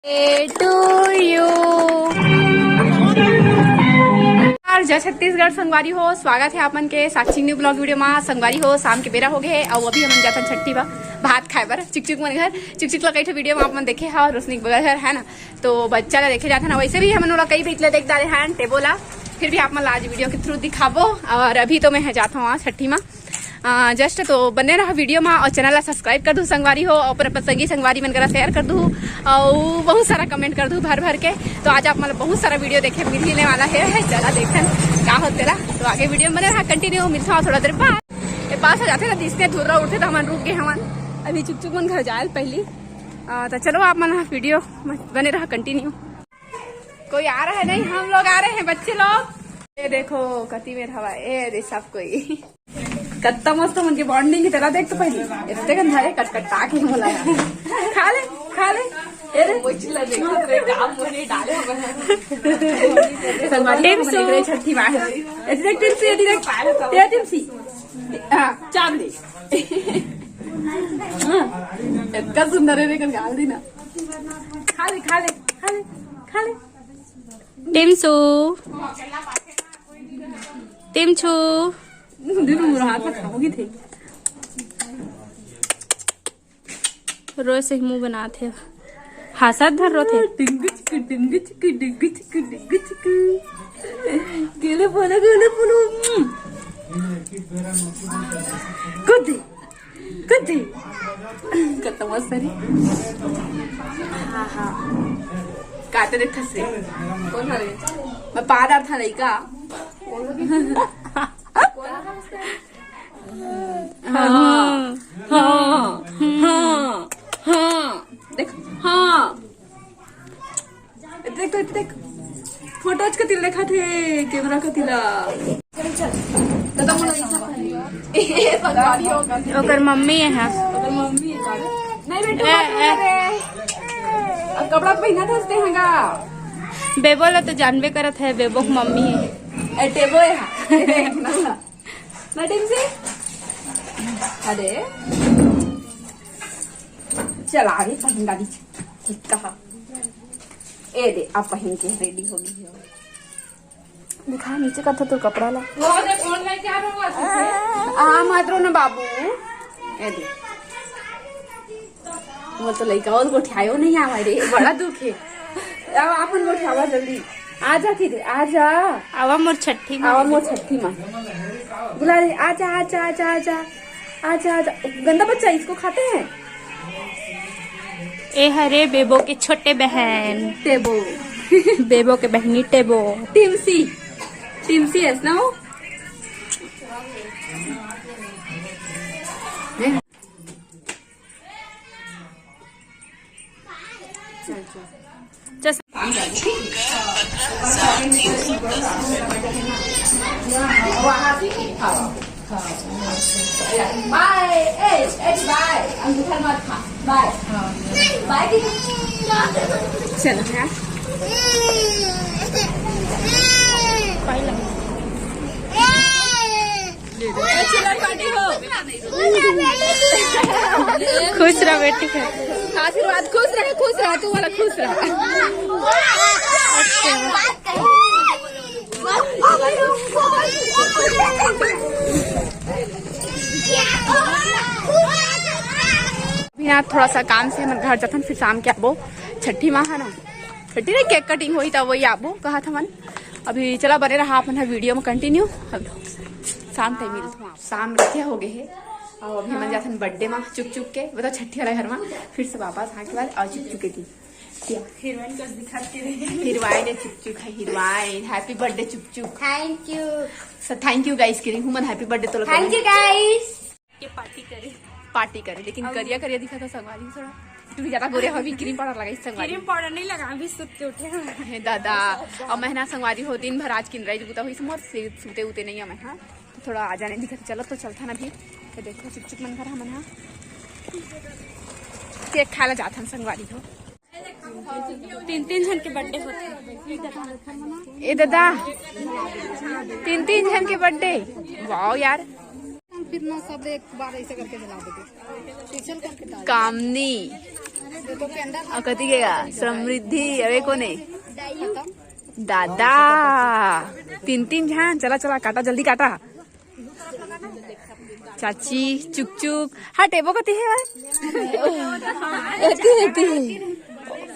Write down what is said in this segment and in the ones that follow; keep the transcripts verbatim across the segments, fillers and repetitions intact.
A to you. और जय छत्तीसगढ़ संगवारी हो, स्वागत है आप मन के साक्षी न्यू ब्लॉग वीडियो मा। संगवारी हो, शाम के बेरा हो गए है और अभी हमन जाथन छट्ठी बा भात खाए बर चुकचुक मन घर। चुकचुक ला कई ठो वीडियो मा आप मन देखे हा और रोशनी के बगल घर है ना, तो बच्चा ला देखे जाथन। वैसे भी हमन ओला कई बीच ले देख डाले हैं टेबो ला, फिर भी आप मन ला आज वीडियो के थ्रू दिखाबो। और अभी तो मैं जात हूँ छट्ठी मा। जस्ट तो बने रहा वीडियो मा और चैनल ला सब्सक्राइब कर दू संगवारी हो, और अपन संगी संगवारी मन करा शेयर कर दू। और बहुत सारा कमेंट कर दू भर भर के। तो आज आप मतलब बहुत सारा वीडियो देखे मिलने वाला है, है। चला देखन का होते ला। तो आगे वीडियो में बने रहा, कंटिन्यू मिलता हूँ थोड़ा देर बाद। ये पास आ जाते ना, इसने धुर्रा उठते तो हमन रुक गए हमन। अभी चुकचुक मन घर जाए पहली। आ, तो चलो आप मन वीडियो में बने रहा कंटिन्यू। कोई आ रहा है नहीं, हम लोग आ रहे हैं बच्चे लोग। ये देखो कति मेर हवा, ये दे सब कोई। कत्ता मस्त मन के बॉन्डिंग की तरह देख तो पहले। इतने गंधा है कटकटा के बोला। खा ले, खा ले। ये दे। मुझे लगे काम मुझे डाले हुए हैं। सलमान टिप्सू। छठी माँ है। ये देख टिप्सू, ये देख। ये टिप्सी। हाँ, चांदी। हाँ, इतना सुंदर है, लेकिन गाल दी ना। खा ले, खा ले, खा ले, खा ले। टिम्सू, टिमछू। दिन मुरहार पर खाओगी थे। रोए से ही मुंह बनात हे। हासत धर रोथे। टिंगु चिकु, टिंगु चिकु, टिंगु चिकु, टिंगु चिकु। गेले बोलो, गेले बोलो। कुदी, कुदी। कत्ता मस्त री। हाँ, हाँ। काते देख से। कौन हरे? मैं पादर था लइका। हाँ, हाँ, हाँ, हाँ। देख, हाँ। देख तो, देख। फोटोज कति देखत हे, कैमरा कति ला। दादा, मोला ऐसा पहन। ए, संगवारी हो गया। ओकर मम्मी है, हाँ। ओकर मम्मी है का? नहीं बेटा, ए, मत ए। रे। अब कपड़ा पहना था उसने हंगा। बेबो ला तो जानबे करत है, बेबो के मम्मी है। ए, टेबो है, हाँ। ना टिमसी? अरे। चला रे, पहन डाली। कहा? ए दे, अब पहन के रेडी हो गई हो। दिखा नीचे का था तो कपड़ा ला। वो दे, कौन लेके आ रहा हुआ तुझे? आ, मत रो ना बाबू। ए दे। वो तो लइका और गोठियायो नहीं आवा रे, बड़ा दुख है। अब आपन गोठियावा जल्दी। आजा किरे, आजा। आवा मोर छट्ठी मा। आवा मोर छट्ठी मा। बुला ले, आजा, आजा, आजा, आजा। आजा, आजा। गंदा बच्चा, इसको खाते हैं? ए हरे बेबो के छोटे बहन। टेबो। बेबो के बहनी टेबो। टिमसी। टिमसी है ना वो? चल, चल। बाय। ए, ए, बाय। अंगूठा मत खा। बाय। बाय दीदी। चलो, हाँ। खुश रह बेटी। आशीर्वाद, खुश रह, खुश रह, तू वाला खुश रह। अभी ना थोड़ा सा काम से हमर घर जाथन, फिर शाम के आबो। छठी माँ है ना, छठी नहीं, केक कटिंग होई त वही आबो कहत हमन। अभी चला बने रहा अपन ह वीडियो में कंटिन्यू। अब शाम टाइम मिलत हूँ आप। शाम रतिया हो गए है और अभी हमन जाथन बर्थडे में चुक चुक के, बताओ छठी वाला घर में फिर से वापस आके बाद और चुक चुके थी। हीरोइन कस दिखात के रही। हीरोइन है चुक चुक है, हीरोइन। Happy birthday चुक चुक। Thank you। So thank you guys के रही हूँ मन, happy birthday तो लगा। Thank you guys। के पार्टी करे। पार्टी करे, लेकिन अब करिया करिया दिखा था संगवारी थोड़ा। तू भी ज्यादा गोरे हवी, क्रीम पाउडर लगाई संगवारी। क्रीम पाउडर नहीं लगा, अभी सुत के उठे हैं। हे दादा, अब मैं ना संगवारी हो दिन भर आज किन रही बुता हुई मोर से सुते उते नहीं है मैं, हाँ। तो थोड़ा आ जाने दिखा, चलो तो चलता ना भी। तो देखो चुक चुक मन घर हमन, हाँ। केक खाए ला जाथन संगवारी हो। तीन तीन झन के बर्थडे होथे। ए दादा, तीन तीन झन के बर्थडे। वाओ यार। फिर ना सब एक बार ऐसे करके जला देते। पिछल करके डाल। कामनी। अउ कति गे गा? समृद्धि, अबे कोने? दादा, तीन तीन झन। चला चला, काटा, जल्दी काटा। चाची, चुक चुक। हाँ, टेबो कति हे भाई? एती, एती।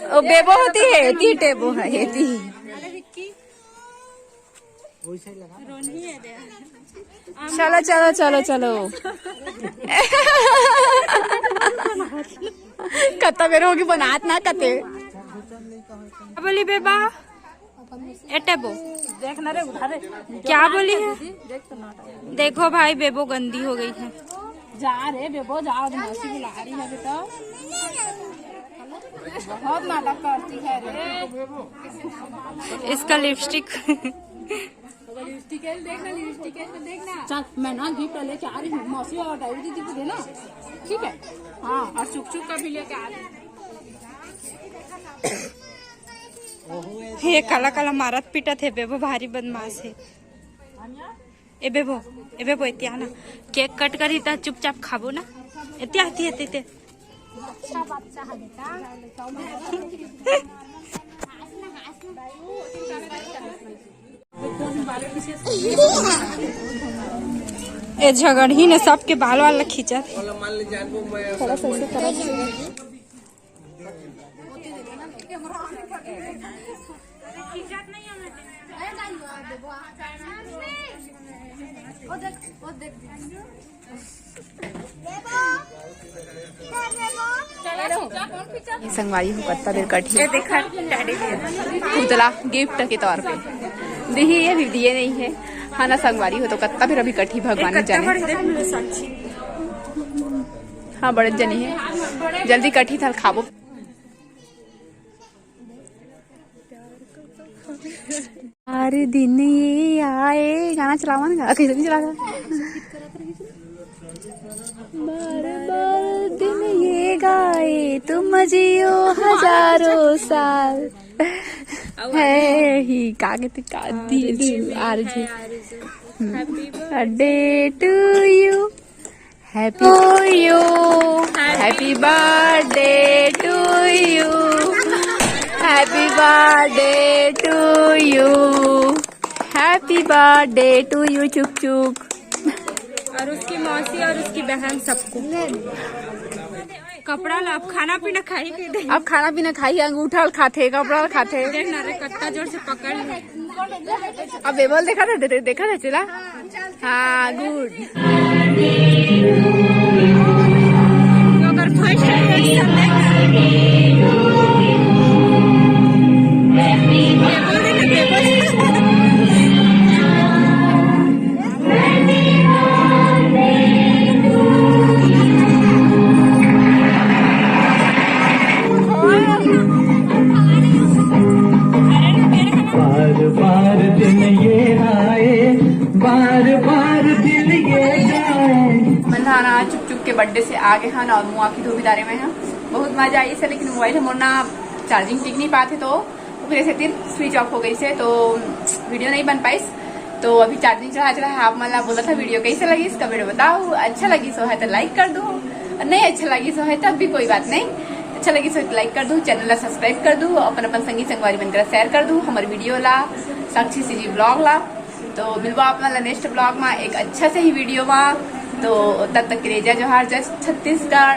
ओ, बेबो होती है, एती टेबो है, एती। चलो, चलो, चलो, चलो। कत्ता बेर होगी बनात ना कते। का बोली बेबा? ए टेबो। देख ना रे, उठा रे। का बोली है? देखो भाई, बेबो गंदी हो गई है। जा रे बेबो, जा, आज मौसी बुला रही है बेटा। बहुत नाटक करती है रे। इसका लिपस्टिक। लिपस्टिक है, देखना, लिपस्टिक है, देखना। चल, मैं ना गिफ्ट लेके आ रही हूँ, मौसी और डायरी दीदी को देना, ठीक है? हाँ, और चुक चुक का भी लेके आ रही हूँ। हे, काला काला मारत पीटत हे बेबो, भारी बदमाश हे। ए बेबो, ए बेबो, एती आ ना। केक कट करही त चुपचाप खाबो ना। एती आ, एती, एती, एती। ए झगड़ही ने सबके बाल वाल ला खींचत। थोड़ा सा ऐसे करा। ये संगवारी हो कत्ता बेर कटही। ये देखा, टेडी बेयर। पुतला गिफ्ट के तौर पे दिही, ये भी दिए नहीं है। हाँ ना, संगवारी हो तो कत्ता बेर अभी कटही, भगवान ही जाने। हाँ, बड़े जनी है, जल्दी कटही, थाल खाबो। हर दिन ये आए, गाना चलावन का, कैसे नहीं चलाता? बार बार दिन ये गाए, तुम जियो हजारों साल। है ही, का कहते का, दी, दी, RJ. Happy birthday to you. Happy to you. Happy birthday to you. Happy birthday to you. Happy birthday to you, चुक चुक। और उसकी मौसी और उसकी बहन सबको। कपड़ा ला, अब खाना पीना खाही के दे। अब खाना पीना खाही, अंगूठा ला खाथे, कपड़ा ला खाथे। देख ना रे, कत्ता जोर से पकड़ ले। अब बेबो ला देखा था, दे-, देखा था, चला। हाँ, गुड। अगर फर्स्ट रिएक्शन देखा। बेबो देखा, बेबो। बार बार दिन ये आए, बार बार दिन ये जाए। मन हा ना चुक चुक के बर्थडे से आ गे हन और मुँह आँखी धोबी डारे में है। बहुत मजा आइस हे, लेकिन मोबाइल हमर ना चार्जिंग टिक नहीं पाते, तो ओकरे सेती स्विच ऑफ हो गइस हे, तो वीडियो नहीं बन पाइस। तो अभी चार्जिंग चढ़ा चढ़ा आप मन ला बोला था, वीडियो कैसे लगिस, कमेंट में बताओ। अच्छा लगिस हे तो लाइक कर दो, और नहीं अच्छा लगिस हे तब भी कोई बात नहीं। अच्छा लगिस हे तो लाइक कर दो, चैनल ला सब्सक्राइब कर दो, अपन अपन संगी संगवारी मन करा शेयर कर दो हमर वीडियो ला। साक्षी सीजी ब्लॉग ला। तो मिलबो आप मन ला नेक्स्ट ब्लॉग में एक अच्छा से ही वीडियो में। तो तब तक के लिए जय जोहार, जय छत्तीसगढ़।